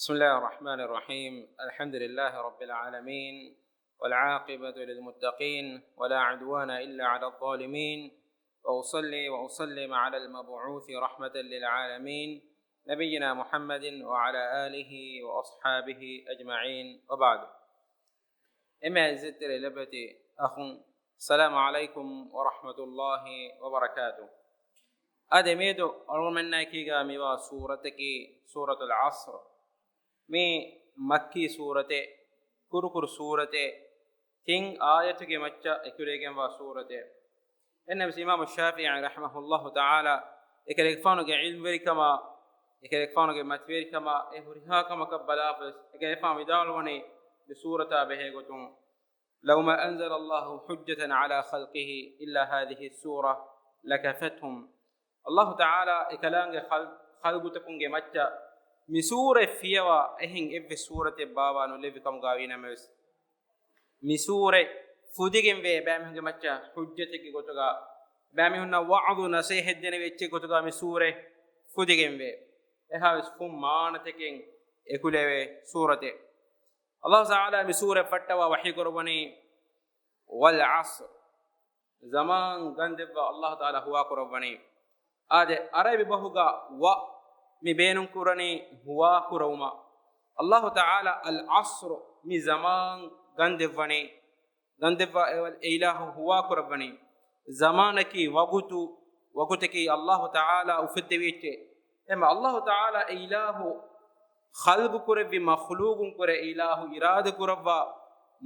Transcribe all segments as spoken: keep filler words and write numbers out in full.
بسم الله الرحمن الرحيم. الحمد لله رب العالمين، والعاقبة للمتقين، ولا عدوان إلا على الظالمين، وأصلي وأسلم على المبعوث رحمة للعالمين، نبينا محمد وعلى آله وأصحابه أجمعين، وبعد. އެންމެ އިއްޒަތްތެރި ލޮބުވެތި އަޚުން، السلام عليكم ورحمة الله وبركاته. އާދެ، މިއަދު އަޅުގަނޑުމެންނާއެކީގަ މިވާ ސޫރަތަކީ ސޫރަތުލް ޢަޞްރު. މި މައްކީ ސޫރަތެއް، ކުރުކުރު ސޫރަތެއް، ތިން އާޔަތުގެ މައްޗަށް އެކުލެވިގެންވާ ސޫރަތެއް. އެހެންނަމަވެސް އިމާމު ޝާފިޢީ ރަޙިމަހުﷲ ތަޢާލާ އެކަލޭގެފާނުގެ ޢިލްމުވެރިކަމާ، އެކަލޭގެފާނުގެ މަތިވެރިކަމާ އެ ހުރިހާ ކަމަކަށް ބަލާފަވެސް އެކަލޭގެފާނު ވިދާޅުވަނީ މި ސޫރަތާ ބެހޭގޮތުން، لو ما أنزل الله حجة على خلقه إلا هذه السورة لكفتهم. ﷲ ތަޢާލާ އެކަލާނގެ ޚަލް-، ޚަލްޤުތަކުންގެ މައްޗަށް މި ސޫރަތް ފިޔަވާ އެހެން އެއްވެސް ސޫރަތެއް ބާވާ ނުލެއްވި ކަމުގަ ވީނަމަވެސް، މި ސޫރަތް ފުދިގެންވޭ ބައެމީހުންގެ މައްޗަށް ޙުއްޖަތެއްގެ ގޮތުގަ، ބައެމީހުންނަށް ވަޢުޡު ނަޞޭޙަތް ދޭނެ އެއްޗެއް ގޮތުގަ މި ސޫރަތް ފުދިގެންވޭ. އެހާވެސް ފުން މާނަތަކެއް އެކުލެވޭ ސޫރަތެއް. ﷲ ތަޢާލާ މި ސޫރަތް ފައްޓަވާ ވަޙީ ކުރައްވަނީ، والعصر، ޒަމާން ގަންދެއްވާ ﷲ ތަޢާލާ ހުވާ ކުރައްވަނީ. އާދެ، ޢަރަބި ބަހުގަ ވަ މި ބޭނުން ކުރަނީ ހުވާ ކުރައުމަށް. ﷲ ތަޢާލާ العصر، މި ޒަމާން ގަންދެއްވަނީ، ގަންދެއްވާ އެ އިލާހު ހުވާ ކުރައްވަނީ. ޒަމާނަކީ ވަގުތު، ވަގުތަކީ ﷲ ތަޢާލާ އުފެއްދެވި އެއްޗެއް. އެހެންމެ ﷲ ތަޢާލާ އެ އިލާހު ޚަލްޤު ކުރެއްވި މަޚްލޫޤުން ކުރެ، އިލާހު އިރާދަ ކުރައްވާ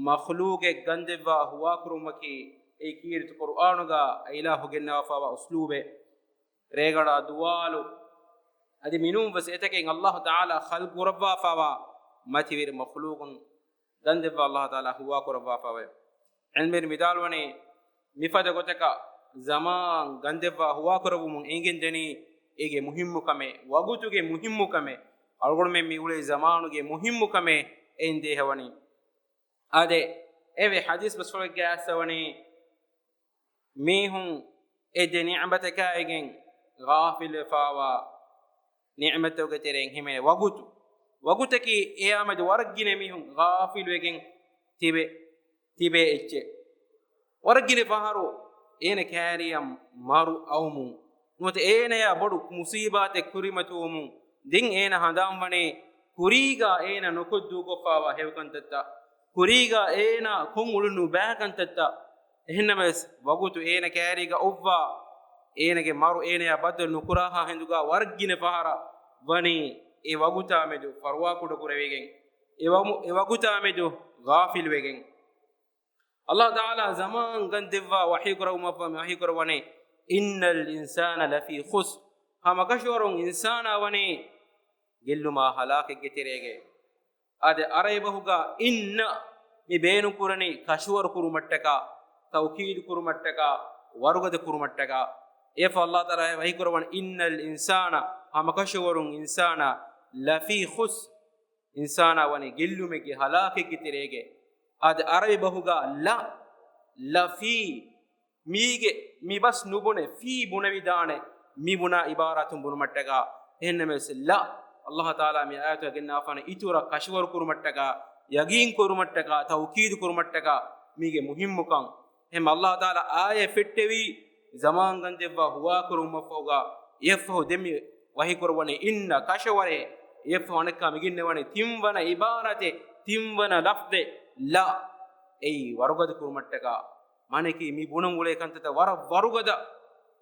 މަޚްލޫޤެއް ގަންދެއްވާ ހުވާ ކުރުމަކީ އެއީ ކީރިތި ޤުރުއާނުގަ އެ އިލާހު ގެންނަވާފައިވާ އުސްލޫބެއް. ރޭގަނޑާ ދުވާލު އަދި މިނޫން ވެސް އެތަކެއް ﷲ ތަޢާލާ ޚަލްޤު ކުރައްވާފައިވާ މަތިވެރި މަޚްލޫޤުން ގަންދެއްވާ ﷲ ތަޢާލާ ހުވާ ކުރައްވާފައިވޭ. ޢިލްމުވެރިން ވިދާޅުވަނީ، މިފަދަ ގޮތަކަށް ޒަމާން ގަންދެއްވާ ހުވާ ކުރެއްވުމުން އެނގެންދަނީ އޭގެ މުހިއްމުކަމެއް، ވަގުތުގެ މުހިއްމުކަމެއް، އަޅުގަނޑުމެން މި އުޅޭ ޒަމާނުގެ މުހިއްމުކަމެއް އެން ދޭހަވަނީ. އާދެ، އެވެ ޙަދީޘް ބަސްފުޅެއްގަ އައިސްވަނީ، މީހުން އެ ދެ ނިޢުމަތަކާއިގެން ޣާފިލްވެފައިވާ ނިޢުމަތުގެ ތެރެއިން ހިމެނޭ ވަގުތު. ވަގުތަކީ އެއާމެދު ވަރަށް ގިނަ މީހުން ޣާފިލްވެގެން ތިބެ، ތިބޭ އެއްޗެއް. ވަރަށް ގިނަ ފަހަރު އޭނަ ކައިރިއަށް މަރު އައުމުން ނުވަތަ އޭނަޔާ ބޮޑު މުޞީބާތެއް ކުރިމަތިވުމުން ދެން އޭނަ ހަނދާންވަނީ ކުރީގާ އޭނަ ނުކޮށްދޫކޮށްފައިވާ ހެޔޮކަންތައްތައް، ކުރީގާ އޭނަ ކޮށް އުޅުނު ބައިކަންތައްތައް. އެހެންނަމަވެސް، ވަގުތު އޭނަ ކައިރީގަ އޮއްވާ، އޭނަގެ މަރު އޭނަޔާ ބައްދަލު ނުކުރާހާ ހިނދުގާ ވަރަށް ގިނަ ފަހަރަށް ވަނީ އެ ވަގުތާމެދު ފަރުވާކުޑަކުރެވިގެން، އެ ވަމު-، އެ ވަގުތާމެދު ޣާފިލްވެގެން. ﷲ ތަޢާލާ ޒަމާން ގަންދެއްވާ ވަޙީކުރައްވުމަށްފަހު ވަޙީކުރައްވަނީ، إن الإنسان لفي خسر. ހަމަކަށަވަރުން އިންސާނާ ވަނީ ގެއްލުމާ ހަލާކެއްގެ ތެރޭގައި. އާދެ، ޢަރަބި ބަހުގަ އިންނަ މި ބޭނުންކުރަނީ ކަށަވަރު ކުރުމަށްޓަކާ، ތައުކީދު ކުރުމަށްޓަކާ، ވަރުގަދަ ކުރުމަށްޓަކާ. އެއަށްފަހު ﷲ ތަޢާލާ ވަޙީކުރައްވަނީ، إن الإنسان، ހަމަކަށަވަރުން އިންސާނާ، لفي خسر، އިންސާނާ ވަނީ ގެއްލުމެއްގެ ހަލާކެއްގެ ތެރޭގައި. އާދެ، ޢަރަބި ބަހުގަ ލަ، ލަފީ، މީގެ މި ބަސް ނުބުނެ، ފީ ބުނެވިދާނެ، މި ބުނާ ޢިބާރާތުން ބުނުމަށްޓަކާ. އެހެންނަމަވެސް، ލަ، ﷲ ތަޢާލާ މި އާޔަތުގަ ގެންނަވާފާނެ އިތުރަށް ކަށަވަރު ކުރުމަށްޓަކާ، ޔަގީން ކުރުމަށްޓަކާ، ތައުކީދު ކުރުމަށްޓަކާ މީގެ މުހިއްމުކަން. އެހެން ﷲ ތަޢާލާ އާޔަތް ފެއްޓެވީ، ޒަމާން ގަންދެއްވާ ހުވާކުރުމަށްފަހުގަ، އެއަށްފަހު ދެން މި ވަޙީކުރައްވަނީ އިންނަ ކަށަވަރޭ، އެއަށްފަހު އަނެއްކާ މިގެންނަވަނީ ތިންވަނަ ޢިބާރާތެއް، ތިންވަނަ ލަފްޒެއް، ލަ، އެއީ ވަރުގަދަ ކުރުމަށްޓަކާ. މާނައަކީ މި ބުނަން އުޅޭ ކަންތައްތައް ވަރަށް ވަރުގަދަ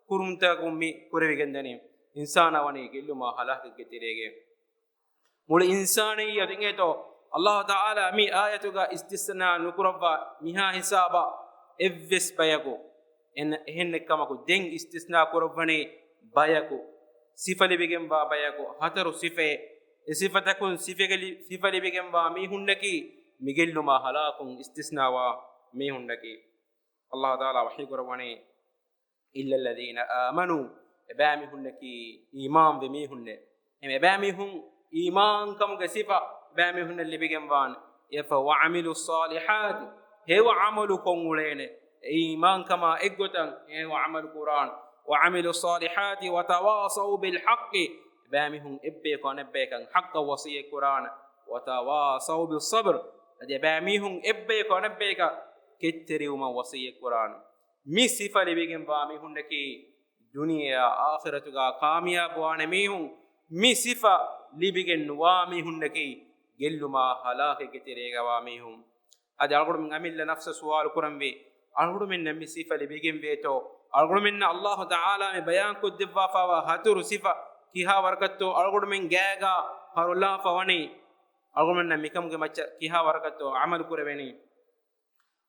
ކުރުމުންތަކުން މި ކުރެވިގެންދަނީ. އިންސާނާ ވަނީ ގެއްލުމާ ހަލާކެއްގެ ތެރޭގައި. މުޅި އިންސާނިއްޔަތު އިނގޭތޯ، ﷲ ތަޢާލާ މި އާޔަތުގަ އިސްތިސްނާ ނުކުރައްވާ މިހާ ހިސާބަށް އެއްވެސް ބަޔަކު، އެން-، އެހެންނެއްކަމަކު ދެން އިސްތިސްނާ ކުރައްވަނީ ބަޔަކު، ސިފަ ލިބިގެންވާ ބަޔަކު، ހަތަރު ސިފައެއް. އެ ސިފަތަކުން ސިފަގެ-، ސިފަ ލިބިގެންވާ މީހުންނަކީ މި ގެއްލުމާ ހަލާކުން އިސްތިސްނާވާ މީހުންނަކީ. ﷲ ތަޢާލާ ވަޙީކުރައްވަނީ، إلا الذين آمنوا، އެބައިމީހުންނަކީ އީމާންވެ މީހުންނޭ. އެމެ އެބައިމީހުން އީމާންކަމުގެ ސިފަ އެބައިމީހުންނަށް ލިބިގެންވާނެ. އެފަ وعملوا الصالحات، ހެޔޮ ޢަމަލު ކޮށް އުޅޭނެ. އެ އީމާންކަމާ އެއްގޮތަށް ހެޔޮ ޢަމަލު ކުރާނެ. وعملوا الصالحات وتواصوا بالحق، ބައިމީހުން އެއްބަޔަކު އަނެއްބަޔަކަށް ޙައްޤަށް ވަޞިއްޔަތް ކުރާނެ. وتواصوا بالصبر. އަދި އެބައިމީހުން އެއްބަޔަކު އަނެއްބަޔަކަށް ކެތްތެރިވުމަށް ވަޞިއްޔަތް ކުރާނެ. މި ސިފަ ލިބިގެންވާ މީހުންނަކީ ދުނިޔެއާ އާޚިރަތުގަ ކާމިޔާބުވާނެ މީހުން. މި ސިފަ ލިބިގެން ނުވާ މީހުންނަކީ ގެއްލުމާ ހަލާކެއްގެ ތެރޭގަވާ މީހުން. އަދި އަޅުގަނޑުމެން އަމިއްލަ ނަފްސަށް ސުވާލު ކުރަންވީ، އަޅުގަނޑުމެންނަށް މި ސިފަ ލިބިގެންވޭތޯ؟ އަޅުގަނޑުމެންނަށް އައްލާހު ތަޢާލާ މި ބަޔާންކޮށްދެއްވާފައިވާ ހަތަރު ސިފަ ކިހާ ވަރަކަށްތޯ އަޅުގަނޑުމެން ގާގަ ހަރުލާފަ ވަނީ؟ އަޅުގަނޑުމެންނަށް މިކަމުގެ މައްޗަށް ކިހާ ވަރަކަށްތޯ ޢަމަލު ކުރެވެނީ؟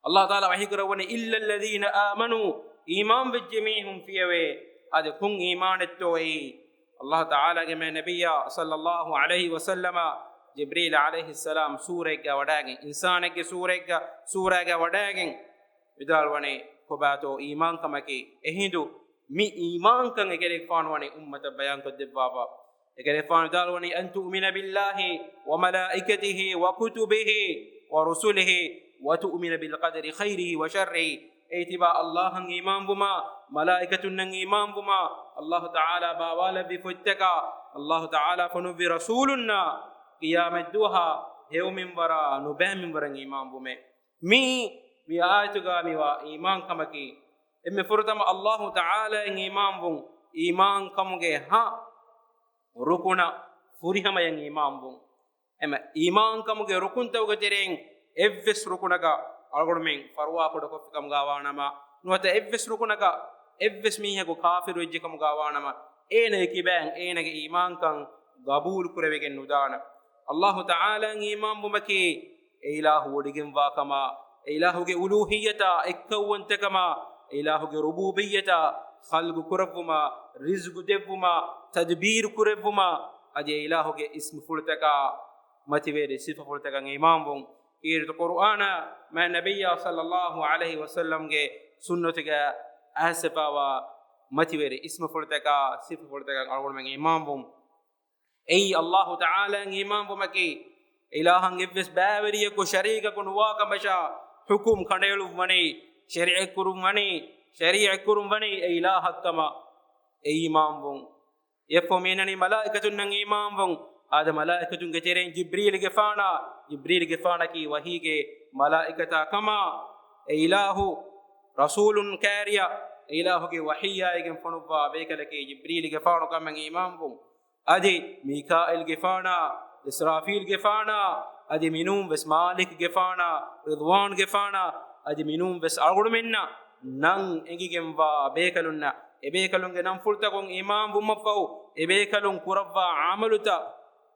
އައްލާހު ތަޢާލާ ވަޙީ ކުރައްވަނީ، إلا الذين آمنوا، އީމާން ވެއްޖެ މީހުން ފިޔަވޭ. އަދި ކޮން އީމާނެއްތޯ އެއީ؟ އައްލާހު ތަޢާލާގެ މާތް ނަބިއްޔާ ޞައްލައްލާހު ޢަލައިހި ވަސައްލަމަ ޖިބްރީލް ޢަލައިހިއްސަލާމް ސޫރައެއްގަ ވަޑައިގެން، އިންސާނެއްގެ ސޫރައެއްގަ، ސޫރައިގަ ވަޑައިގެން ވިދާޅުވަނީ، ކޮބާތޯ އީމާންކަމަކީ؟ އެހިނދު މި އީމާންކަން އެކަލޭގެފާނު ވަނީ އުއްމަތަށް ބަޔާންކޮށްދެއްވާފަ. އެކަލޭގެފާނު ވިދާޅުވަނީ، أن تؤمن بالله وملائكته وكتبه ورسله وتؤمن بالقدر خيره وشره. އޭތިބާ އައްލާހަށް އީމާންވުމާ، މަލާއިކަތުންނަށް އީމާންވުމާ، އައްލާހު ތަޢާލާ ބާވާލެއްވި ފޮތްތަކާ، އައްލާހު ތަޢާލާ ފޮނުއްވި ރަސޫލުންނާ، ޤިޔާމަތްދުވަހާ ހެޔޮމިންވަރާ ނުބައިމިންވަރަށް އީމާންވުމޭ. މިއީ މި އާޔަތުގަ މިވާ އީމާންކަމަކީ. އެންމެ ފުރަތަމަ އައްލާހު ތަޢާލާއަށް އީމާންވުން، އީމާންކަމުގެ ހަ ރުކުނަށް ފުރިހަމަޔަށް އީމާންވުން. އެމަ އީމާންކަމުގެ ރުކުންތަކުގެ ތެރެއިން އެއްވެސް ރުކުނަކަށް އަޅުގަނޑުމެން ފަރުވާކުޑަކޮށްފިކަމުގަ ވާނަމަ، ނުވަތަ އެއްވެސް ރުކުނަކަށް އެއްވެސް މީހަކު ކާފިރުވެއްޖެކަމުގަ ވާނަމަ، އޭނަގެ ކިބައިން އޭނަގެ އީމާންކަން ގަބޫލު ކުރެވިގެން ނުދާނެ. އައްލާހު ތަޢާލާއަށް އީމާންވުމަކީ، އެ އިލާހު ވޮޑިގެންވާކަމާ، އެ އިލާހުގެ އުލޫހިއްޔަތާ އެއްކައުވަންތަކަމާ، އެ އިލާހުގެ ރުބޫބިއްޔަތާ ޚަލްގު ކުރެއްވުމާ، ރިޒްގު ދެއްވުމާ، ތަދްބީރު ކުރެއްވުމާ، އަދި އެ އިލާހުގެ އިސްމުފުޅުތަކާ މަތިވެރި ސިފަފުޅުތަކަށް އީމާންވުން. ކީރިތި ޤުރުއާނާ މާތް ނަބިއްޔާ ޞައްލައްލާހު ޢަލައިހި ވަސައްލަމްގެ ސުންނަތުގަ އައިސްފައިވާ މަތިވެރި އިސްމުފުޅުތަކާ ސިފަފުޅުތަކަށް އަޅުގަނޑުމެން އީމާންވުން. އެއީ އައްލާހު ތަޢާލާއަށް އީމާންވުމަކީ، އިލާހަށް އެއްވެސް ބައިވެރިޔަކު ޝަރީކަކު ނުވާކަމަށާ ޙުކުމް ކަނޑައެޅުން ވަނީ، ޝަރީޢަތްކުރުން ވަނީ، ޝަރީޢަތްކުރުން ވަނީ އެ އިލާހަށްކަމަށް އެ އީމާންވުން. އެއަށްފަހު މިއަންނަނީ މަލާއިކަތުންނަށް އީމާންވުން. އާދެ، މަލާއިކަތުންގެ ތެރެއިން ޖިބްރީލްގެފާނާ، ޖިބްރީލްގެފާނަކީ ވަޙީގެ މަލާއިކަތާ ކަމާ، އެ އިލާހު ރަސޫލުން ކާރިޔަށް އެ އިލާހުގެ ވަޙީއާއިގެން ފޮނުއްވާ ބޭކަލަކީ ޖިބްރީލްގެފާނު ކަމަށް އީމާންވުން. އަދި މީކާއިލްގެފާނާ، އިސްރާފީލްގެފާނާ، އަދި މިނޫން ވެސް މާލިކްގެފާނާ، ރިޟްވާންގެފާނާ، އަދި މިނޫން ވެސް އަޅުގަނޑުމެންނަށް ނަން އެނގިގެންވާ ބޭކަލުންނަށް، އެބޭކަލުންގެ ނަންފުޅުތަކުން އީމާންވުމަށްފަހު، އެބޭކަލުން ކުރައްވާ ޢަމަލުތައް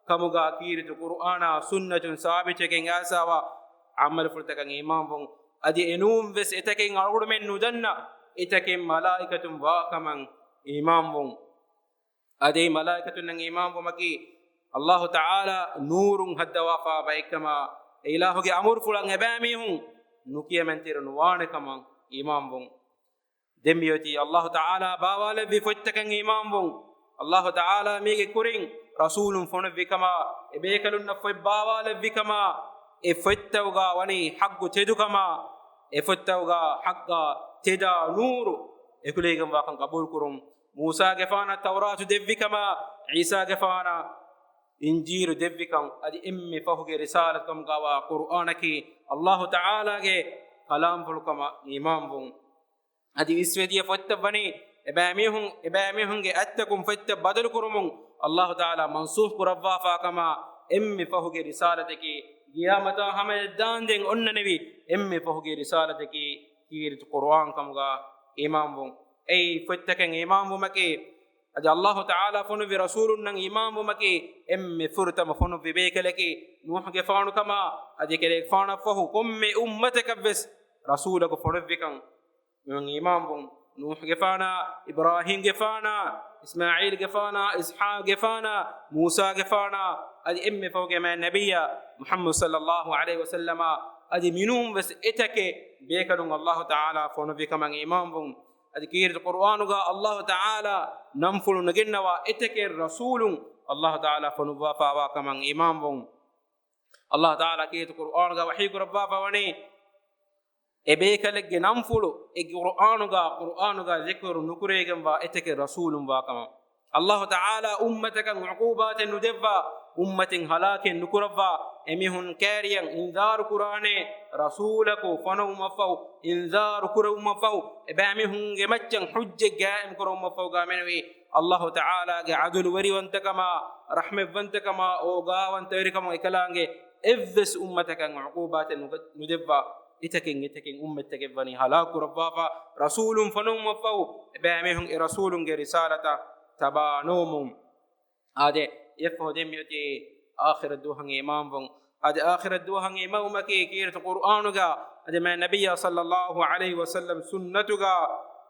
ކަމުގާ ކީރިތި ޤުރުއާނާ ސުންނަތުން ސާބިތުވެގެން އައިސްފައިވާ ޢަމަލުފުޅުތަކަށް އީމާންވުން. އަދި އެނޫން ވެސް އެތަކެއް އަޅުގަނޑުމެން ނުދަންނަ އެތަކެއް މަލާއިކަތުން ވާކަމަށް އީމާންވުން. އަދި އެ މަލާއިކަތުންނަށް އީމާންވުމަކީ، އައްލާހު ތަޢާލާ ނޫރުން ހައްދަވާފާ ބައެއްކަމާ، އެ އިލާހުގެ އަމުރުފުޅަށް އެބައިމީހުން ނުކިޔަމަންތެރި ނުވާނެ ކަމަށް އީމާންވުން. ދެން މިއޮތީ އައްލާހު ތަޢާލާ ބާވާލެއްވި ފޮތްތަކަށް އީމާންވުން. އައްލާހު ތަޢާލާ މީގެ ކުރިން ރަސޫލުން ފޮނުއްވިކަމާ، އެބޭކަލުންނަށް ފޮތް ބާވާލެއްވިކަމާ، އެ ފޮތްތަކުގާ ވަނީ ޙައްޤު ތެދުކަމާ، އެ ފޮތްތަކުގާ ޙައްޤާ ތެދާ ނޫރު އެކުލެވިގެންވާކަން ޤަބޫލުކުރުން. މޫސާގެފާނަށް ތައުރާތު ދެއްވިކަމާ، ޢީސާގެފާނަށް އިންޖީލު ދެއްވިކަން، އަދި އެންމެ ފަހުގެ ރިސާލަތު ކަމުގާވާ ޤުރުއާނަކީ އައްލާހު ތަޢާލާގެ ކަލާމްފުޅުކަމަށް އީމާންވުން. އަދި އިސްވެދިޔަ ފޮތްތައް ވަނީ އެބައިމީހުން، އެބައިމީހުންގެ އަތްތަކުން ފޮތްތައް ބަދަލުކުރުމުން އައްލާހު ތަޢާލާ މަންސޫޚް ކުރައްވާފާ ކަމާ، އެންމެ ފަހުގެ ރިސާލަތަކީ ޤިޔާމަތާ ހަމަޔަށް ދާންދެން އޮންނަނިވި އެންމެ ފަހުގެ ރިސާލަތަކީ ކީރިތި ޤުރުއާން ކަމުގާ އީމާންވުން. އެއީ ފޮތްތަކަށް އީމާންވުމަކީ، އަދި އައްލާހު ތަޢާލާ ފޮނުއްވި ރަސޫލުންނަށް އީމާންވުމަކީ، އެންމެ ފުރަތަމަ ފޮނުއްވި ބޭކަލަކީ ނޫޙުގެފާނުކަމާ، އަދި އެކަލޭގެފާނަށްފަހު ކޮންމެ އުއްމަތަކަށްވެސް ރަސޫލަކު ފޮނުއްވިކަން މިއޮތީ އީމާންވުން. ނޫޙުގެފާނާ، އިބްރާހީމްގެފާނާ، އިސްމާޢީލްގެފާނާ، އިސްޙާޤްގެފާނާ، މޫސާގެފާނާ، އަދި އެންމެ ފަހުގެ މާތް ނަބިއްޔާ މުޙައްމަދު ޞައްލައްލާހު ޢަލައިހި ވަސައްލަމާ، އަދި މިނޫން ވެސް އެތަކެއް ބޭކަލުން އައްލާހު ތަޢާލާ ފޮނުއްވިކަމަށް އީމާންވުން. އަދި ކީރިތި ޤުރުއާނުގާ އައްލާހު ތަޢާލާ ނަންފުޅު ނެގެންނަވާ އެތަކެއް ރަސޫލުން އައްލާހު ތަޢާލާ ފޮނުއްވާފާވާ ކަމަށް އީމާންވުން. އައްލާހު ތަޢާލާ ކީރިތި ޤުރުއާނުގާ ވަޙީ ކުރައްވާފަ ވަނީ، އެބޭކަލެއްގެ ނަންފުޅު އެ ޤުރުއާނުގާ، ޤުރުއާނުގާ ޛިކުރު ނުކުރެވިގެންވާ އެތަކެއް ރަސޫލުން ވާކަމަށް. އައްލާހު ތަޢާލާ އުއްމަތަކަށް ޢުޤޫބާތެއް ނުދެއްވާ، އުއްމަތެއް ހަލާކެއް ނުކުރައްވާ، އެމީހުން ކައިރިއަށް އިންޒާރު ކުރާނެ، ރަސޫލަކު ފޮނުވުމަށްފަހު އިންޒާރު ކުރެއްވުމަށްފަހު، އެބައިމީހުންގެ މައްޗަށް ޙުއްޖަތް ޤާއިމް ކުރެއްވުމަށްފަހުގާ މެނުވީ، އައްލާހު ތަޢާލާގެ ޢަދުލުވެރިވަންތަކަމާ، ރަޙްމަތްވަންތަކަމާ، އޯގާވަންތަވެރިކަމުން އެކަލާނގެ އެއްވެސް އުއްމަތަކަށް ޢުޤޫބާތެއް ނުގަ-، ނުދެއްވާ، އެތަކެއް އެތަކެއް އުއްމަތްތަކެއް ވަނީ ހަލާކު ކުރައްވާފަ، ރަސޫލުން ފޮނުވުމަށްފަހު، އެބައިމީހުން އެ ރަސޫލުންގެ ރިސާލަތަށް ތަބާނުވުމުން. އާދެ، އެއަށްފަހު ދެން މިއޮތީ އާޚިރަތް ދުވަހަށް އީމާންވުން. އާދެ، އާޚިރަތް ދުވަހަށް އީމާންވުމަކީ ކީރިތި ޤުރުއާނުގަ، އާދެ، މާތް ނަބިއްޔާ ޞައްލައްލާހު ޢަލައިހި ވަސައްލަމް ސުންނަތުގަ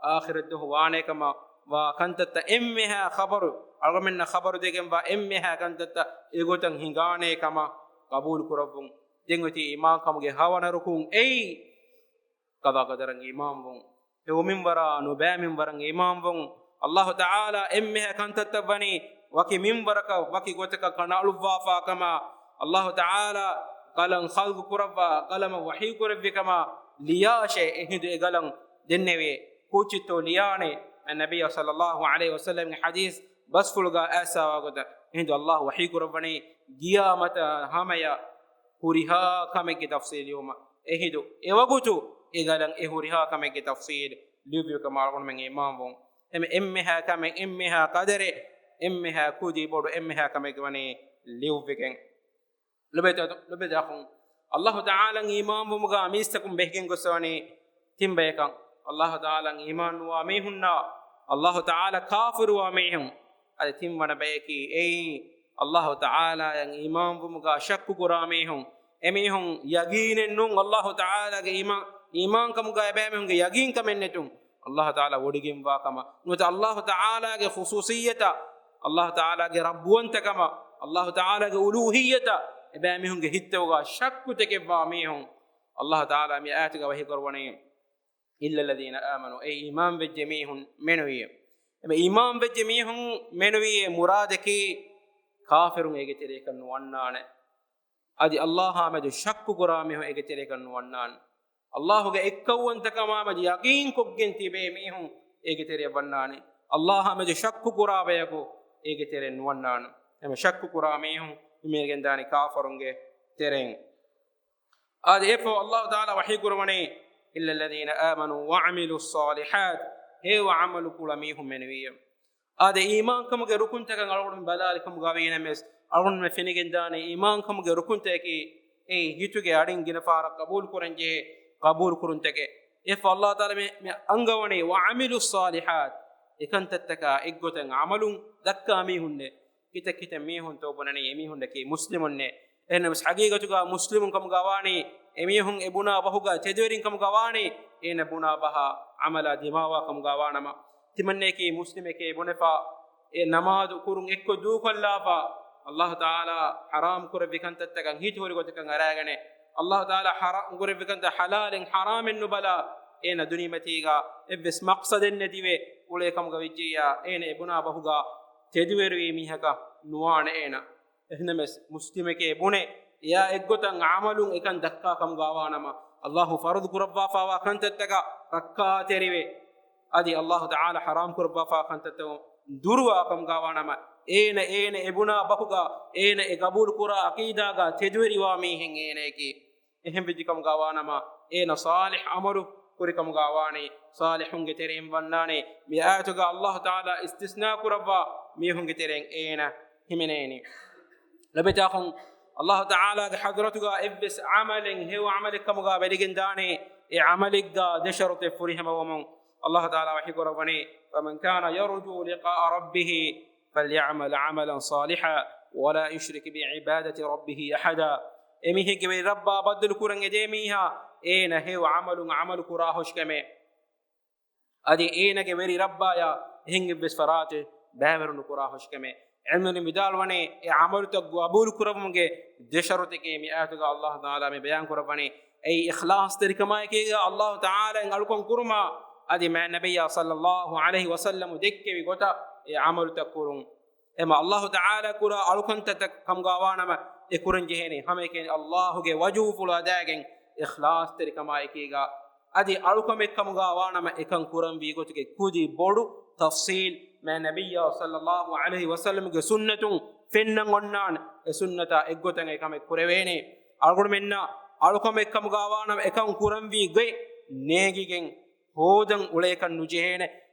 އާޚިރަތް ދުވަހު ވާނޭ ކަމަށް ވާ ކަންތައްތައް އެންމެހާ ޚަބަރު، އަޅުގަނޑުމެންނަށް ޚަބަރު ދެގެންވާ އެންމެހާ ކަންތައްތައް އެގޮތަށް ހިނގާނޭ ކަމަށް ޤަބޫލު ކުރައްވުން. ދެން އޮތީ އީމާންކަމުގެ ހަވަނަ ރުކުން އެއީ، ޤަޟާ ޤަދަރަށް އީމާންވުން. ހެޔޮ މިންވަރާ ނުބައި މިންވަރަށް އީމާންވުން. އައްލާހު ތަޢާލާ އެންމެހާ ކަންތައްތައް ވަނީ ވަކި މިންވަރަކަށް ވަކި ގޮތަކަށް ކަނޑައަޅުއްވާފާ ކަމަށް، އައްލާހު ތަޢާލާ ޤަލަމް ޚަލްޤު ކުރައްވާ، ޤަލަމަށް ވަޙީ ކުރެއްވި ކަމަށް، ލިޔާށޭ އެހިނދު އެ ޤަލަމް ދެންނެވި. ކޯއްޗެއްތޯ ލިޔާނެ؟ މާތް ނަބިއްޔާ ޞައްލައްލާހު ޢަލައިހި ވަސައްލަމްގެ ޙަދީޘް ބަސްފުޅުގަ އައިސްފާވާ ގޮތަށް އެހިނދު އައްލާހު ވަޙީ ކުރައްވަނީ ޤިޔާމަތާ ހަމަޔަށް ހުރިހާ ކަމެއްގެ ތަފްޞީލު ލިޔުމަށް. އެހިނދު އެވަގުތު އެ ޤަލަމް އެ ހުރިހާ ކަމެއްގެ ތަފްޞީލު ލިޔުއްވި ކަމަށް އަޅުގަނޑުމެން އީމާންވުން. އެމެ-، އެންމެހާ ކަމެއް، އެންމެހާ ޤަދަރެއް، އެންމެހާ ކުދި ބޮޑު އެންމެހާ ކަމެއް ވަނީ ލިޔުއްވިގެން. ލޮބެތި-، ލޮބެތި އަޚުން، އައްލާހު ތަޢާލާ އީމާންވުމުގަ މީސްތަކުން ބެހިގެން ގޮސްވަނީ ތިން ބަޔަކަށް. އައްލާހު ތަޢާލާ އީމާންނުވާ މީހުންނާ، އައްލާހު ތަޢާލާ ކާފިރުވާ މީހުން. އަދި ތިންވަނަ ބަޔަކީ އެއީ، އައްލާހު ތަޢާލާއަށް އީމާންވުމުގަ ޝައްކު ކުރާ މީހުން. އެމީހުން ޔަގީނެއް ނޫން އައްލާހު ތަޢާލާގެ އީމާ-، އީމާންކަމުގަ އެބައިމީހުންގެ ޔަގީންކަމެއް ނެތުން. އައްލާހު ތަޢާލާ ވޮޑިގެންވާ ކަމަށް. ނުވަތަ އައްލާހު ތަޢާލާގެ ޚުޞޫޞިއްޔަތަށް، އައްލާހު ތަޢާލާގެ ރައްބުވަންތަކަމަށް، އައްލާހު ތަޢާލާގެ އުލޫހިއްޔަތަށް އެބައިމީހުންގެ ހިތްތަކުގަ ޝައްކުތަކެއްވާ މީހުން، އައްލާހު ތަޢާލާ މި އާޔަތުގަ ވަޙީ ކުރައްވަނީ، إلا الذين آمنوا، އެ އީމާން ވެއްޖެ މީހުން މެނުވީ. އެ އީމާން ވެއްޖެ މީހުން މެނުވީ އެ މުރާދަކީ ކާފިރުން އޭގެ ތެރޭކަށް ނުވަންނާނެ. އަދި އައްލާހާ މެދު ޝައްކު ކުރާ މީހުން އޭގެ ތެރޭކަށް ނުވަންނާނެ. އައްލާހުގެ އެއްކައުވަންތަކަމާ މެދު ޔަޤީން ކޮށްގެން ތިބޭ މީހުން އޭގެ ތެރެއަށް ވަންނާނެ. އައްލާހާ މެދު ޝައްކު ކުރާ ބަޔަކު އޭގެ ތެރެއަށް ނުވަންނާނެ. އެމެ ޝައްކު ކުރާ މީހުން މިމޭގެން ދާނީ ކާފަރުންގެ ތެރެއިން. އާދެ، އެއަށްފަހު އައްލާހު ތަޢާލާ ވަޙީ ކުރައްވަނީ، إلا الذين آمنوا وعملوا الصالحات، ހެޔޮ ޢަމަލު ކުޅަ މީހުން މެނުވީ. އާދެ، އީމާންކަމުގެ ރުކުންތަކަށް އަޅުގަނޑު ބަލާލި ކަމުގަ ވީނަމަވެސް، އަޅުގަނޑުމެން ފެނިގެން ދާނީ އީމާންކަމުގެ ރުކުންތަކަކީ އެއީ ހިތުގެ އަޑިން ގިނަ ފަހަރަށް ޤަބޫލު ކުރަން ޖެހޭ ޤަބޫލު ކުރުންތަކެއް. އެއަށްފަހު އައްލާހު ތަޢާލާ މި، މި އަންގަވަނީ، وعملوا الصالحات، އެކަންތައްތަކާ އެއްގޮތަށް ޢަމަލުން ދައްކާ މީހުންނޭ. ކިތައް ކިތައް މީހުންތޯ ބުނަނީ އެމީހުންނަކީ މުސްލިމުންނޭ. އެހެންނަމަވެސް ޙަޤީޤަތުގަ މުސްލިމުން ކަމުގަ ވާނީ، އެމީހުން އެ ބުނާ ބަހުގަ ތެދުވެރިން ކަމުގަ ވާނީ، އޭނަ ބުނާ ބަހަށް ޢަމަލާ ދިމާވާ ކަމުގަ ވާނަމަ، ތިމަންނަޔަކީ މުސްލިމެކޭ ބުނެފަ، އެ ނަމާދު ކުރުން އެއްކޮށް ދޫކޮށްލާފަ، އައްލާހު ތަޢާލާ ޙަރާމް ކުރެއްވި ކަންތައްތަކަށް ހިތުހުރި ގޮތަކަށް އަރާގެނެ، އައްލާހު ތަޢާލާ ޙަރާމް ކުރެއްވި ކަންތައް ޙަލާލެއް ޙަރާމެއް ނުބަލާ، އޭނަ ދުނިޔެމަތީގަ އެއްވެސް މަޤްޞަދެއް ނެތިވެ އުޅޭ ކަމުގަ ވެއްޖިއްޔާ، އޭނަ އެ ބުނާ ބަހުގަ ތެދުވެރިވީ މީހަކަށް ނުވާނެ އޭނަ. އެހެންނަމަވެސް މުސްލިމެކޭ ބުނެ، އެއާ އެއްގޮތަށް ޢަމަލުން އެކަން ދައްކާ ކަމުގަ ވާނަމަ، އައްލާހު ފަރުޟު ކުރައްވާފައިވާ ކަންތައްތަކަށް ރައްކާތެރިވެ، އަދި އައްލާހު ތަޢާލާ ޙަރާމް ކުރައްވާފައިވާ ކަންތައްތައް ދުރުވާ ކަމުގަ ވާނަމަ، އޭނަ، އޭނަ އެ ބުނާ ބަހުގަ، އޭނަ އެ ޤަބޫލު ކުރާ ޢަޤީދާގަ ތެދުވެރިވާ މީހެއް އޭނަޔަކީ. އެހެން ވެއްޖެ ކަމުގަ ވާނަމަ، އޭނަ ޞާލިޙް ޢަމަލު ކުރި ކަމުގަ ވާނީ، ޞާލިޙުންގެ ތެރެއިން ވަންނާނީ. މި އާޔަތުގަ އައްލާހު ތަޢާލާ އިސްތިސްނާ ކުރައްވާ މީހުންގެ ތެރެއިން އޭނަ ހިމެނޭނީ. ލޮބެތި އަޚުން، އައްލާހު ތަޢާލާގެ ޙަޟްރަތުގަ އެއްވެސް ޢަމަލެއް، ހެޔޮ ޢަމަލެއް ކަމުގަ ވެލިގެން ދާނީ، އެ ޢަމަލެއްގަ ދެ ޝަރުޠެއް ފުރިހަމަވުމުން. އައްލާހު ތަޢާލާ ވަޙީ ކުރައްވަނީ، فمن كان يرجو لقاء ربه فليعمل عملا صالحا ولا يشرك بعبادة ربه أحدا. އެމީހެއްގެ ވެރި ރައްބާ ބައްދަލު ކުރަން އެދޭ މީހާ، އޭނަ ހެޔޮ ޢަމަލުން ޢަމަލު ކުރާހުށިކަމެއް. އަދި އޭނަގެ ވެރި ރައްބާޔާ އެހެން އެއްވެސް ފަރާތެއް ބައިވެރި ނުކުރާހުށިކަމެއް. ޢިލްމުވެރިން ވިދާޅުވަނީ، އެ ޢަމަލުތައް ޤަބޫލު ކުރެއްވުމުގެ ދެ ޝަރުޠެކޭ މި އާޔަތުގަ އައްލާހު ތަޢާލާ މި ބަޔާން ކުރައްވަނީ. އެއީ އިޚްލާޞްތެރިކަމާއެކީގަ އައްލާހު ތަޢާލާއަށް އަޅުކަން ކުރުމާ، އަދި މާތް ނަބިއްޔާ ޞައްލައްލާހު ޢަލައިހި ވަސައްލަމަ ދެއްކެވި ގޮތަށް އެ ޢަމަލުތައް ކުރުން. އެމަ އައްލާހު ތަޢާލާ ކުރާ އަޅުކަންތައްތައް ކަމުގަ ވާނަމަ، އެ ކުރަން ޖެހޭނީ ހަމައެކަނި އައްލާހުގެ ވަޖުހުފުޅު ހަދާގެން އިޚްލާޞްތެރިކަމާއެކީގަ. އަދި އަޅުކަމެއްކަމުގާ ވާނަމަ އެކަން ކުރަންވީ ގޮތުގެ ކުދި ބޮޑު ތަފްސީލް މާތް ނަބިއްޔާ ޞައްލައްލާހު ޢަލައިހި ވަސައްލަމްގެ ސުންނަތުން ފެންނަން އޮންނާނެ. އެ ސުންނަތާ އެއްގޮތަށް އެކަމެއް ކުރެވޭނެ. އަޅުގަނޑުމެންނަށް އަޅުކަމެއްކަމުގާ ވާނަމަ އެކަން ކުރަންވީ ގޮތް ނޭނގިގެން ހޯދަން އުޅޭކަށް ނުޖެހޭނެ.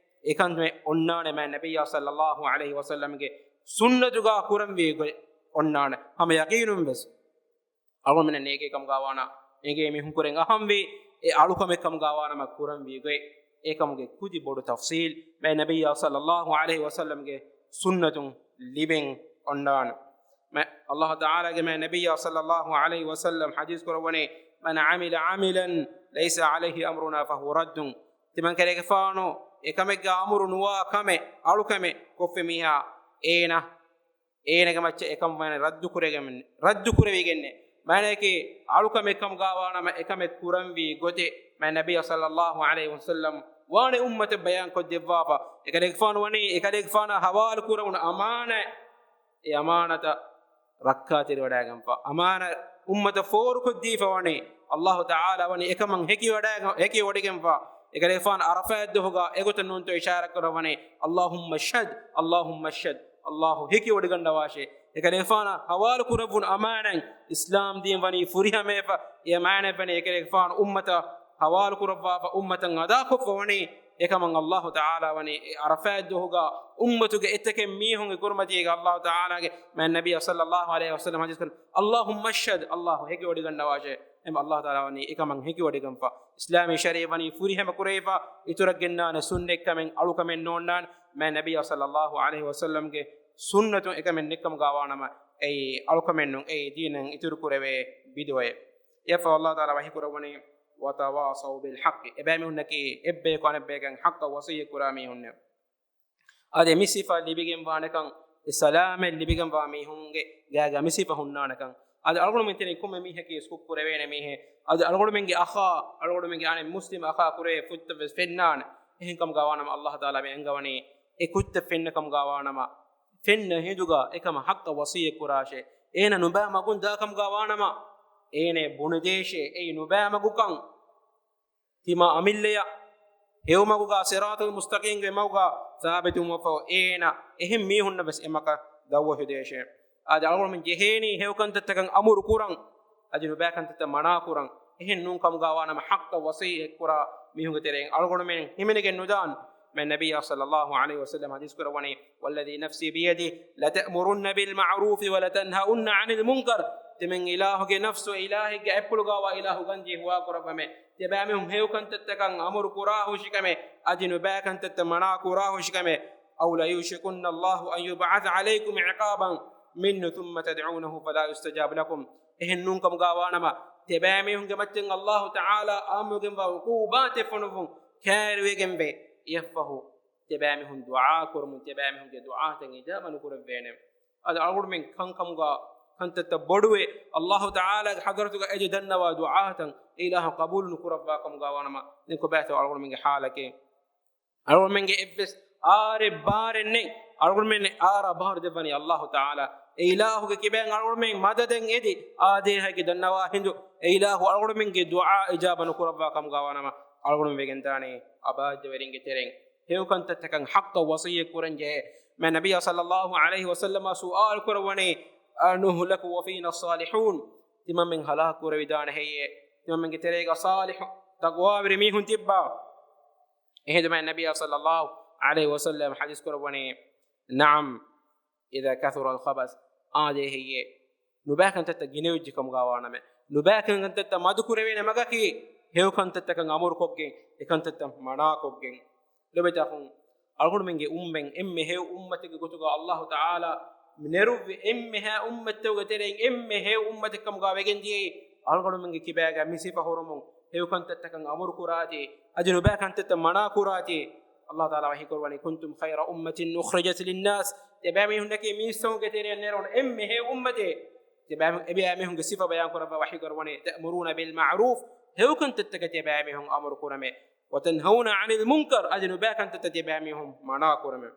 އެކަން އޮންނާނެ މާތް ނަބިއްޔާ ޞައްލައްލާހު ޢަލައިހި ވަސައްލަމްގެ ސުންނަތުގާ ކުރަންވީ ގޮތް އޮންނާނެ. ހަމަ ޔަޤީނުން ވެސް އަޅުގަނޑުމެންނަށް ނޭނގޭ ކަމުގާ ވާނަމަ، އެނގޭ މީހުން ކުރެން އަހަންވީ، އެ އަޅުކަމެއް ކަމުގާ ވާނަމަ ކުރަންވީ ގޮތް، އެކަމުގެ ކުދި ބޮޑު ތަފްޞީލް މާތް ނަބިއްޔާ ޞައްލައްލާހު ޢަލައިހި ވަސައްލަމްގެ ސުންނަތުން ލިބެން އޮންނާނެ. މާތް، އައްލާހު ތަޢާލާގެ މާތް ނަބިއްޔާ ޞައްލައްލާހު ޢަލައިހި ވަސައްލަމް ޙަދީޘް ކުރައްވަނީ، "من عمل عملا ليس عليه أمرنا فهو رد." ތިމަން ކަލޭގެފާނު އެކަމެއްގާ އަމުރު ނުވާ ކަމެއް، އަޅުކަމެއް ކޮށްފި މީހާ، އޭނަ އޭނަގެ މައްޗަށް އެކަން ވަނީ ރައްދު ކުރެގެން، ރައްދު ކުރެވިގެންނެ. މާނަޔަކީ، އަޅުކަމެއް ކަމުގާ ވާނަމަ އެކަމެއް ކުރަންވީ ގޮތެއް މާތް ނަބިއްޔާ ޞައްލައްލާހު ޢަލައިހި ވަސައްލަމް ވާނެ އުއްމަތަށް ބަޔާން ކޮށްދެއްވާފަ. އެކަލޭގެފާނު ވަނީ، އެކަލޭގެފާނާ ހަވާލު ކުރެވުނު އަމާނާތް، އެ އަމާނަތަށް ރައްކާތެރިވަޑައިގެންފަ. އަމާނަ އުއްމަތަށް ފޯރުކޮށްދީފަ ވަނީ. އައްލާހު ތަޢާލާ ވަނީ އެކަމަށް ހެކިވަޑައިގަ-، ހެކިވޮޑިގެންފަ. އެކަލޭގެފާނު ޢަރަފާތް ދުވަހުގާ އެގޮތަށް ނޫންތޯ އިޝާރާތް ކުރައްވަނީ، "اللهم اشهد، اللهم اشهد." އައްލާހު ހެކިވޮޑިގަންނަވާށޭ. އެކަލޭގެފާނަށް ހަވާލު ކުރެވުނު އަމާނާތް އިސްލާމް ދީން ވަނީ ފުރިހަމަވެފަ. އެ އަމާނާތް ވަނީ އެކަލޭގެފާނު އުއްމަތަށް ހަވާލު ކުރައްވާފަ، އުއްމަތަށް އަދާކޮށްފަ ވަނީ. އެކަމަށް އައްލާހު ތަޢާލާ ވަނީ އެ ޢަރަފާތް ދުވަހުގާ އުއްމަތުގެ އެތަކެއް މީހުންގެ ކުރިމަތީގަ އައްލާހު ތަޢާލާގެ މާތް ނަބިއްޔާ ޞައްލައްލާހު ޢަލައިހި ވަސައްލަމް ޙަދީޘް ކުރަން، "اللهم اشهد." އައްލާހު ހެކިވޮޑިގަންނަވާށޭ. އެހެން އައްލާހު ތަޢާލާ ވަނީ އެކަމަށް ހެކިވޮޑިގެންފަ. އިސްލާމީ ޝަރީޢަތް ވަނީ ފުރިހަމަ ކުރެވިފަ، އިތުރަށް ގެންނާނެ ސުންނަތްކަމެއް އަޅުކަމެއް ނޯންނާނެ. މާތް ނަބިއްޔާ ޞައްލައްލާހު ޢަލައިހި ވަސައްލަމްގެ ސުންނަތުން އެކަމެއް ނެތްކަމުގާ ވާނަމަ، އެއީ އަޅުކަމެއް ނޫން، އެއީ ދީނަށް އިތުރު ކުރެވޭ ބިދުޢައެއް. އެއަށްފަހު އައްލާހު ތަޢާލާ ވަޙީ ކުރައްވަނީ، "وتواصوا بالحق." އެބައިމީހުންނަކީ އެއްބަޔަކު އަނެއްބަޔަކަށް ޙައްޤަށް ވަޞިއްޔަތް ކުރާ މީހުންނޭ. އާދެ، މި ސިފަ ލިބިގެން ވާނެކަން، އެ ސަލާމަތް ލިބިގެން ވާ މީހުންގެ ގާގަ މި ސިފަ ހުންނާނެކަން. އާދެ، އަޅުގަނޑުމެން ތެރެއިން ކޮންމެ މީހަކީ ސްކުކް ކުރެވޭނެ މީހެއް. އާދެ، އަޅުގަނޑުމެންގެ އަޚާ، އަޅުގަނޑުމެންގެ އަނެއް މުސްލިމް އަޚާ ކުރެވޭ ފުއްތައް ވެސް ފެންނާނެ. އެހެން ކަމުގާ ވާނަމަ، އައްލާހު ތަޢާލާ މި އަންގަވަނީ އެ ކުއްތައް ފެންނަ ކަމުގާ ވާނަމަ، ފެންނަ ހިނދުގާ އެކަމަށް ޙައްޤަށް ވަޞިއްޔަތް ކުރާށޭ. އޭނަ ނުބައި މަގުން ދާ ކަމުގާ ވާނަމަ، އޭނަ ބުނެދޭށޭ، އެއީ ނުބައި މަގުކަން. ތިމާ އަމިއްލަޔަށް ހެޔޮމަގުގާ، ޞިރާޠުލް މުސްތަޤީމްގެ މަގުގާ ސާބިތުވުމަށްފަހު، އޭނަ އެހެން މީހުންނަށް ވެސް އެ މަގަށް ދަޢުވަތު ދޭށޭ. އާދެ، އަޅުގަނޑުމެން ޖެހޭނީ ހެޔޮ ކަންތައްތަކަށް އަމުރު ކުރަން، އަދި ނުބައި ކަންތައްތައް މަނާ ކުރަން. އެހެން ނޫން ކަމުގާ ވާނަމަ، ޙައްޤަށް ވަޞިއްޔަތް ކުރާ މީހުންގެ ތެރެއިން އަޅުގަނޑުމެން ހިމެނިގެން ނުދާން. މާތް ނަބިއްޔާ ޞައްލައްލާހު ޢަލައިހި ވަސައްލަމް ޙަދީޘް ކުރައްވަނީ، "والذي نفسي بيده لتأمرن بالمعروف ولتنهون عن المنكر." ތިމަން އިލާހުގެ ނަފްސު އިލާހެއްގެ އަތްޕުޅުގާވާ އިލާހު ގަންޖެހި ހުވާ ކުރައްވަމޭ. ތިބާމީހުން ހެޔޮ ކަންތައްތަކަށް އަމުރު ކުރާ ހުށިކަމެއް، އަދި ނުބައި ކަންތައްތައް މަނާ ކުރާ ހުށިކަމެއް. "أو ليوشكن الله أن يبعث عليكم عقابا منه ثم تدعونه فلا يستجاب لكم." އެހެން ނޫން ކަމުގާ ވާނަމަ، ތިބާމީހުންގެ މައްޗަށް އައްލާހު ތަޢާލާ އާއްމުވެގެންވާ ޢުޤޫބާތެއް ފޮނުއްވުން ކައިރިވެގެންވޭ. އެއަށްފަހު ތިބާމީހުން ދުޢާ ކުރަމުން ތިބާމީހުންގެ ދުޢާތައް އިޖާބަ ނުކުރެއްވޭނެ. އަދި އަޅުގަނޑުމެން ކަންކަމުގާ ކަންތައްތައް ބޮޑުވެ، އައްލާހު ތަޢާލާގެ ޙަޟްރަތުގަ އެދި ދަންނަވާ ދުޢާތައް އެ އިލާހު ޤަބޫލު ނުކުރައްވާ ކަމުގާ ވާނަމަ، ދެން ކޮބާތޯ އަޅުގަނޑުމެންގެ ޙާލަކީ؟ އަޅުގަނޑުމެންގެ އެއްވެސް އާރެއް ބާރެއް ނެތް. އަޅުގަނޑުމެން އާރާ ބަހަރު ދެއްވަނީ އައްލާހު ތަޢާލާ. އެ އިލާހުގެ ކިބައިން އަޅުގަނޑުމެން މަދަދެއް އެދި، އާދޭހައިގެ ދަންނަވާ ހިނދު އެ އިލާހު އަޅުގަނޑުމެންގެ ދުޢާ އިޖާބަ ނުކުރައްވާ ކަމުގާ ވާނަމަ، އަޅުގަނޑުމެން ވެގެންދާނީ އަބާއްޖަވެރިންގެ ތެރެއިން ހެޔޮ ކަންތައްތަކަށް ޙައްޤަށް ވަޞިއްޔަތް ކުރަން ޖެހޭ. މާތް ނަބިއްޔާ ޞައްލައްލާހު ޢަލައިހި ވަސައްލަމަށް ސުއާލު ކުރައްވަނީ، "أنهلك وفينا الصالحون؟" ތިމަންމެން ހަލާކު ކުރެވިދާނެ ހެއްޔޭ؟ ތިމަންމެންގެ ތެރޭގަ ޞާލިޙު ތަޤްވާވެރި މީހުން ތިއްބާ؟ އެހިނދު މާތް ނަބިއްޔާ ޞައްލައްލާހު ޢަލައިހި ވަސައްލަމް ޙަދީޘް ކުރައްވަނީ، "نعم، إذا كثر الخبث." އާދޭ ހެއްޔޭ؟ ނުބައި ކަންތައްތައް ގިނަވެއްޖެ ކަމުގާ ވާނަމޭ. ނުބައި ކަންތައްތައް މަދު ކުރެވޭނެ މަގަކީ ހެޔޮ ކަންތައްތަކަށް އަމުރުކޮށްގެން، އެ ކަންތައްތައް މަނާކޮށްގެން. ލޮބުވެތި އަޚުން، އަޅުގަނޑުމެންގެ އުއްމަތް އެންމެ ހެޔޮ އުއްމަތެއްގެ ގޮތުގަ އައްލާހު ތަޢާލާ ނެރުއްވި އެންމެހާ އުއްމަތްތަކުގެ ތެރެއިން އެންމެ ހެޔޮ އުއްމަތެއް ކަމުގަ ވެގެން ދިޔައީ، އަޅުގަނޑުމެންގެ ކިބާގަ މި ސިފަ ހުރުމުން، ހެޔޮ ކަންތައްތަކަށް އަމުރު ކުރާތީ، އަދި ނުބައި ކަންތައްތައް މަނާ ކުރާތީ. އައްލާހު ތަޢާލާ ވަޙީ ކުރައްވަނީ، "كنتم خير أمة أخرجت للناس." ތިބާމީހުންނަކީ މީސްތަކުންގެ ތެރެއަށް ނެރުނު އެންމެ ހެޔޮ އުއްމަތެއް. ތިބާމީހުން، އެބިޔާމީހުންގެ ސިފަ ބަޔާން ކުރައްވާ ވަޙީ ކުރައްވަނީ، "تأمرون بالمعروف." ހެޔޮ ކަންތައްތަކަށް ތިބާމީހުން އަމުރު ކުރަމޭ. "وتنهون عن المنكر." އަދި ނުބައި ކަންތައްތައް ތިބާމީހުން މަނާ ކުރަމޭ.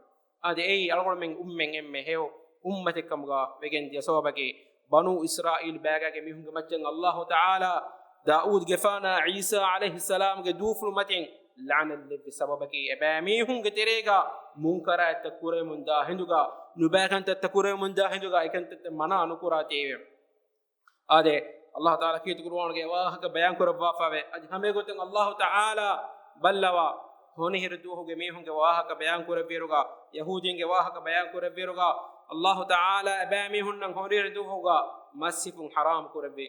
އަދި އެއީ އަޅުގަނޑުމެން އުއްމަތް އެންމެ ހެޔޮ އުއްމަތެއް ކަމުގަ ވެގެން ދިޔަ ސަބަބަކީ، ބަނޫ އިސްރާއީލް ބާގާގެ މީހުންގެ މައްޗަށް އައްލާހު ތަޢާލާ ދާއޫދުގެފާނާ ޢީސާ ޢަލައިހިއްސަލާމްގެ ދޫފުޅު މަތިން ލަޢުނަތް ލެއްވި ސަބަބަކީ، އެބައިމީހުންގެ ތެރޭގަ މުންކަރާތްތައް ކުރެވެމުން ދާ ހިނދުގަ، ނުބައިކަންތައްތައް ކުރެވެމުން ދާ ހިނދުގަ އެކަންތައްތައް މަނާ ނުކުރާތީވެ. އާދެ، އައްލާހު ތަޢާލާ ކީރިތި ޤުރުއާނުގެ ވާހަކަ ބަޔާން ކުރައްވާފައެވެ. އަދި ހަމައެގޮތުން އައްލާހު ތަޢާލާ ބައްލަވާ، ހޮނިހިރު ދުވަހުގެ މީހުންގެ ވާހަކަ ބަޔާން ކުރެއްވިއިރުގަ، ޔަހޫދީންގެ ވާހަކަ ބަޔާން ކުރެއްވިއިރުގަ، އައްލާހު ތަޢާލާ އެބައިމީހުންނަށް ހޮނިހިރު ދުވަހުގަ މަސް ހިފުން ޙަރާމް ކުރެއްވި.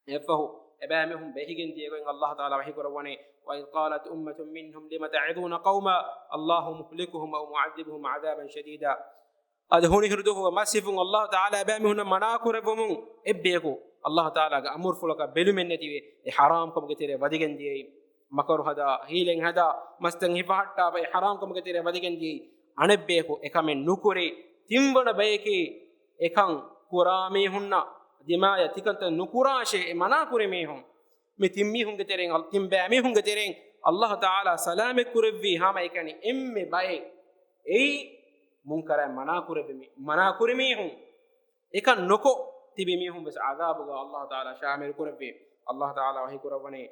އެއަށްފަހު، އެބައިމީހުން ބެހިގެން ދިޔަގޮތް އައްލާހު ތަޢާލާ ވަޙީ ކުރައްވަނީ، وَإِذْ قَالَتْ أُمَّةٌ مِّنْهُمْ لِمَ تَعِظُونَ قَوْمًا اللَّهُ مُهْلِكُهُمْ أَوْ مُعَذِّبُهُمْ عَذَابًا شَدِيدًا. އަދި ހޮނިހިރު ދުވަހުގަ މަސް ހިފުން އައްލާހު ތަޢާލާ އެބައިމީހުންނަށް މަނާ ކުރެއްވުމުން އެއްބަޔަކު އައްލާހު ތަޢާލާގެ އަމުރުފުޅަކަށް ބެލުމެއް ނެތިވެ، އެ ޙަރާމް ކަމުގެ ތެރެއަށް ވަދެގެން ދިޔައީ. މަކަރު ހަދާ، ހީލަތް ހަދާ، މަސްތައް ހިފަހައްޓާފަ އެ ޙަރާމް ކަމުގެ ތެރެއަށް ވަދެގެން ދިޔައީ. އަނެއްބަޔަކު އެކަމެއް ނުކުރި، ތިންވަނަ ބަޔަކީ އެކަން ކުރާ މީހުންނަށް ދިމާޔަށް ތިކަންތައް ނުކުރާށޭ އެ މަނާ ކުރި މީހުން. މި ތިން މީހުންގެ ތެރެއިން، ތިން ބައި މީހުންގެ ތެރެއިން އައްލާހު ތަޢާލާ ސަލާމަތް ކުރެއްވީ ހަމައެކަނި އެންމެ ބައެއް. އެއީ މުންކަރާތް މަނާ ކުރެއްވި މި، މަނާ ކުރި މީހުން. އެކަން ނުކޮށް ތިބި މީހުން ވެސް ޢަޛާބުގަ އައްލާހު ތަޢާލާ ޝާމިލް ކުރެއްވި. އައްލާހު ތަޢާލާ ވަޙީ ކުރައްވަނީ،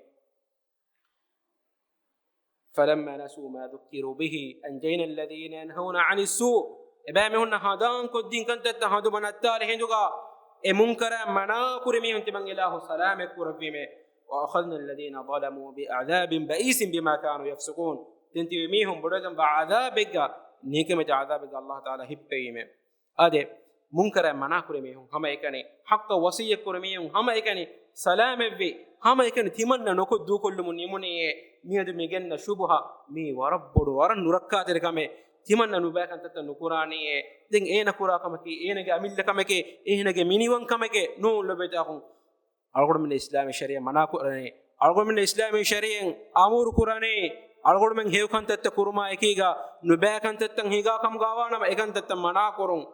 فَلَمَّا نَسُوا مَا ذُكِّرُوا بِهِ أَنْجَيْنَا الَّذِينَ يَنْهَوْنَ عَنِ السُّوءِ. އެބައިމީހުންނަށް ހަނދާން ކޮށްދިން ކަންތައްތައް ހަނދުމަ ނައްތާލި ހިނދުގަ، އެ މުންކަރާތް މަނާ ކުރި މީހުން ތިމަން އިލާހު ސަލާމަތް ކުރެއްވީމޭ. وَأَخَذْنَا الَّذِينَ ظَلَمُوا بِعَذَابٍ بَئِيسٍ بِمَا كَانُوا يَفْسُقُونَ. ދެން ތިބި މީހުން ބޮޑުވެގެންވާ ޢަޛާބެއްގަ، ނިކަމެތި ޢަޛާބެއްގަ އައްލާހު ތަޢާލާ ހިއްޕެވީމޭ. އާދެ، މުންކަރާތް މަނާ ކުރި މީހުން ހަމައެކަނި، ޙައްޤަށް ވަޞިއްޔަތް ކުރި މީހުން ހަމައެކަނި، ސަލާމަތްވި ހަމައެކަނި ތިމަންނަ ނުކޮށް ދޫކޮށްލުމުން ނިމުނީއޭ. މިއަދު މި ގެންނަ ޝުބުހަ މީ ވަރަށް ބޮޑު، ވަރަށް ނުރައްކާތެރި ކަމެއް. ތިމަންނަ ނުބައި ކަންތައްތައް ނުކުރާނީއޭ. ދެން އޭނަ ކުރާ ކަމަކީ އޭނަގެ އަމިއްލަ ކަމެކޭ، އޭނަގެ މިނިވަން ކަމެކޭ. ނޫން ލޮބެތާކުން. އަޅުގަނޑުމެން އިސްލާމީ ޝަރީޢަތް މަނާ ކުރަނީ، އަޅުގަނޑުމެން އިސްލާމީ ޝަރީޢަތް އަމުރު ކުރަނީ، އަޅުގަނޑުމެން ހެޔޮ ކަންތައްތައް ކުރުމާ އެކީގަ ނުބައި ކަންތައްތައް ހިނގާ ކަމުގަ ވާނަމަ އެކަންތައްތައް މަނާ ކުރުން،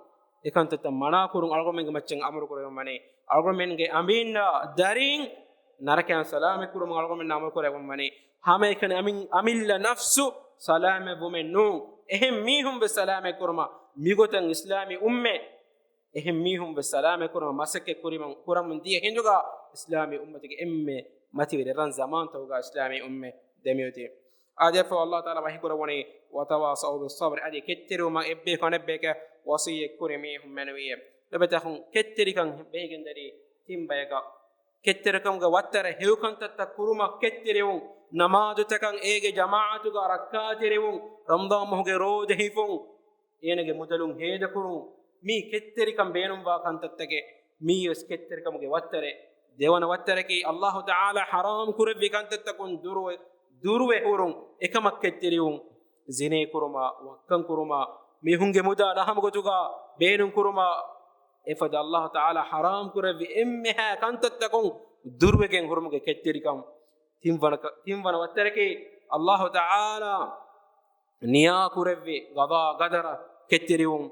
އެކަންތައްތައް މަނާ ކުރުން އަޅުގަނޑުމެންގެ މައްޗަށް އަމުރު ކުރެވެން ވަނީ. އަޅުގަނޑުމެންގެ އަމީންނާ ދަރީން ނަރަކައިން ސަލާމަތް ކުރުމަށް އަޅުގަނޑުމެންނާ އަމުރު ކުރެވެން ވަނީ. ހަމައެކަނި އަމި-، އަމިއްލަ ނަފްސު ސަލާމަތް ވުމެއް ނޫން، އެހެން މީހުން ވެސް ސަލާމަތް ކުރުމަށް މިގޮތަށް އިސްލާމީ އުއްމަތް އެހެން މީހުން ވެސް ސަލާމަތް ކުރުމަށް މަސައްކަތް ކުރިމަ-، ކުރަމުން ދިޔަ ހިނދުގަ އިސްލާމީ އުއްމަތުގެ އެންމެ މަތިވެރި ރަން ޒަމާންތަކުގަ އިސްލާމީ އުއްމަތް ދެމިއޮތީ. އާދެ، އައްލާހު ތަޢާލާ ވަޙީ ކުރައްވަނީ، وَتَوَاصَوْا بِالصَّبْرِ، އަދި ކެތްތެރިވުމަށް އެއްބަޔަކު އަނެއްބަޔަކަށް ވަޞިއްޔަތް ކުރި މީހުން މެނުވީ. ލޮބެތަކުން ކެތްތެރިކަން ބެހިގެންދަނީ ތިން ބަޔަކަށް. ކެތްތެރިކަމުގެ ވައްތަރެއް ހެޔޮ ކަންތައްތައް ކުރުމަށް ކެތްތެރިވުން، ނަމާދުތަކަށް އޭގެ ޖަމާޢަތުގަ ރައްކާތެރިވުން، ރަމަޟާން މަހުގެ ރޯދަ ހިފުން، އޭނަގެ މުދަލުން ހޭދަކުރުން، މީ ކެތްތެރިކަން ބޭނުންވާ ކަންތައްތަކެއް. މީވެސް ކެތްތެރިކަމުގެ ވައްތަރެއް. ދެވަނަ ވައްތަރަކީ އައްލާހު ތަޢާލާ ޙަރާމް ކުރެއްވި ކަންތައްތަކުން ދުރުވެ، ދުރުވެ ހުރުން، އެކަމަށް ކެތްތެރިވުން. ޒިނޭ ކުރުމާ، ވައްކަން ކުރުމާ، މީހުންގެ މުދާ ނަހަމަގޮތުގަ ބޭނުން ކުރުމާ، އެފަދަ އައްލާހު ތަޢާލާ ޙަރާމް ކުރެއްވި އެންމެހާ ކަންތައްތަކުން ދުރުވެގެން ހުރުމުގެ ކެތްތެރިކަން. ތިންވަނަ ކަ-، ތިންވަނަ ވައްތަރަކީ އައްލާހު ތަޢާލާ ނިޔާކުރެއްވި ގަޟާ ގަދަރަށް ކެތްތެރިވުން.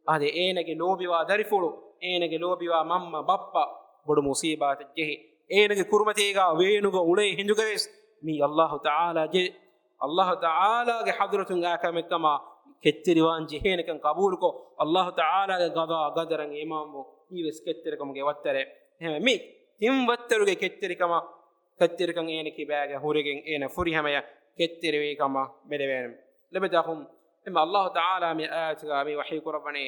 އާދެ، އޭނަގެ ލޯބިވާ ދަރިފުޅު، އޭނަގެ ލޯބިވާ މަންމަ ބައްޕަ ބޮޑު މުޞީބާތަށް ޖެހި، އޭނަގެ ކުރިމަތީގަ ވޭނުގަ އުޅޭ ހިނދުގަވެސް މީ އައްލާހު ތަޢާލާ ޖެ-، އައްލާހު ތަޢާލާގެ ޙަޟްރަތުން އާ ކަމެއްކަމަށް ކެތްތެރިވާން ޖެހޭނެކަން ޤަބޫލުކޮށް، އައްލާހު ތަޢާލާގެ ގަޟާ ގަދަރަށް އީމާންވުން. މީވެސް ކެތްތެރިކަމުގެ ވައްތަރެއް. އެހެންވެ މި ތިން ވައްތަރުގެ ކެތްތެރިކަމަށް ކެތްތެރިކަން އޭނަ ކިބާގަ ހުރެގެން އޭނަ ފުރިހަމަޔަށް ކެތްތެރިވޭ ކަމަށް މެދެވޭނެ. ލޮބެތި އަޚުން، އެމަ އައްލާހު ތަޢާލާ މި އާޔަތުގަ މި ވަޙީ ކުރައްވަނީ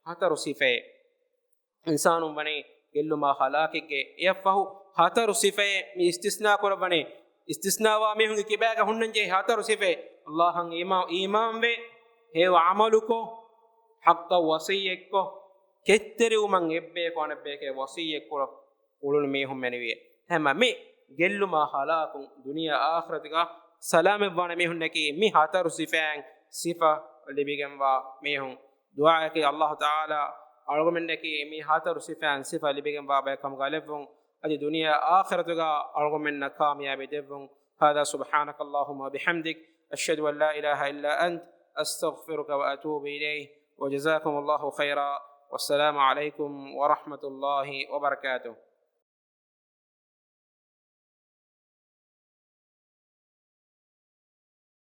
ހަތަރު ސިފައެއް. އިންސާނުން ވަނީ ގެއްލުމާ ހަލާކެއްގެ އެއަށްފަހު ހަތަރު ސިފައެއް މި އިސްތިސްނާ ކުރައްވަނީ. އިސްތިސްނާވާ މީހުންގެ ކިބާގަ ހުންނަންޖެހޭ ހަތަރު ސިފައެއް. އައްލާހަށް އީމާ-، އީމާންވެ، ހެޔޮ ޢަމަލުކޮށް، ޙައްޤަށް ވަޞިއްޔަތްކޮށް، ކެތްތެރިވުމަށް އެއްބަޔަކު އަނެއްބަޔަކަށް ވަޞިއްޔަތްކުރަ އުޅުނު މީހުން މެނުވިއޭ. ހަމަ މި ގެއްލުމާ ހަލާކުން ދުނިޔެ އާޚިރަތުގަ ސަލާމަތްވާނެ މީހުންނަކީ މި ހަތަރު ސިފައިން ސިފަ ލިބިގެންވާ މީހުން. ދުޢާއަކީ އައްލާހު ތަޢާލާ އަޅުގަމެންނަކީ މި ހަތަރު ސިފައިން ސިފަ ލިބިގެންވާ ބަޔަކު ކަމުގަ ލެއްވުން. އަދި ދުނިޔެ އާޚިރަތުގަ އަޅުގަމެންނަށް ކާމިޔާބީ ދެއްވުން. هذا، سبحانك اللهم وبحمدك، أشهد أن لا إله إلا أنت، أستغفرك وأتوب إليك، وجزاكم الله خيرا، والسلام عليكم ورحمة الله وبركاته.